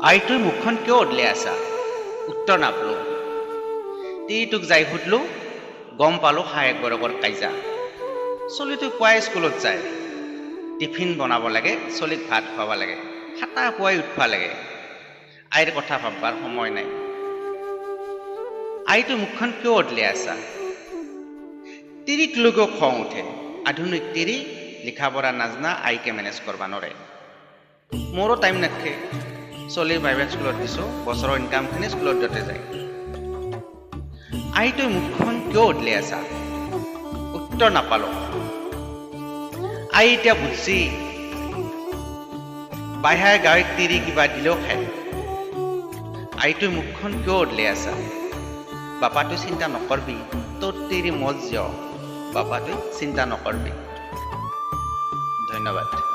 আইটোৰ মুখখন কিয় অদলে আছা? উত্তৰ নাপলো। তিৰিটোক যাই সুধলো, গম পালো শায়েক বৰকৰ কাইজা। চলিটো পুৱাই স্কুলত যায়, টিফিন বনাব লাগে, চলিক ভাত খুৱাব লাগে, সাতা পুৱাই উঠবা লাগে। আইৰ কথা ভাববাৰ সময় নাই। আইটোৰ মুখখন কিয় অদলে আছা? তিৰিক লৈকেও খং উঠে। আধুনিক তিৰি, লিখা পঢ়া নাজনা, আইকে মেনেজ কৰবা নৰে। মোৰো টাইম নাথাকে। চলিৰ প্ৰাইভেট স্কুলত দিছোঁ, বছৰৰ ইনকামখিনি স্কুলত দিওঁতে যায়। আইটোৰ মুখখন কিয় অদলে আছা? উত্তৰ নাপালো। আই এতিয়া বুজছি, বাহিৰা গাঁৱত তিৰি কিবা দিলেও খায়। আইটোৰ মুখখন কিয় অদলে আছা? বাপাটো চিন্তা নকৰবি, তোৰ তিৰি মজ জিয়, বাপাটোই চিন্তা নকৰবি। ধন্যবাদ।